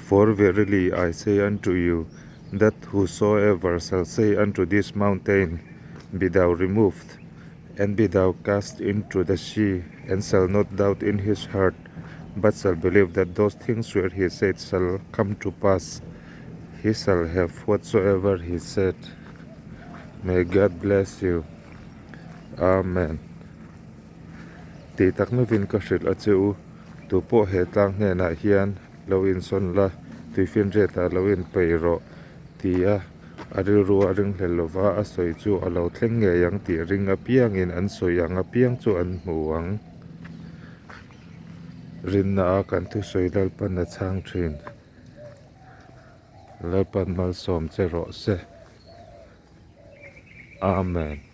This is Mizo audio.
For verily I say unto you, that whosoever shall say unto this mountain, Be thou removed, and be thou cast into the sea, and shall not doubt in his heart, but shall believe that those things where he said shall come to pass, he shall have whatsoever he said. May God bless you. Amen. Tih tak meuhin ka hrilh a che u, tupawh he tlang hnenah hian lo insawn la, tuifinriatah lo inpeih rawh, ti a a rilru a ringhlel lova a sawi chu a lo thleng ngei ang tih ring apiangin an sawi ang apiang chu an hmu ang. Rinna a kan thusawi Lalpan a chhang thin. Lalpan malsawm che rawh se. Amen.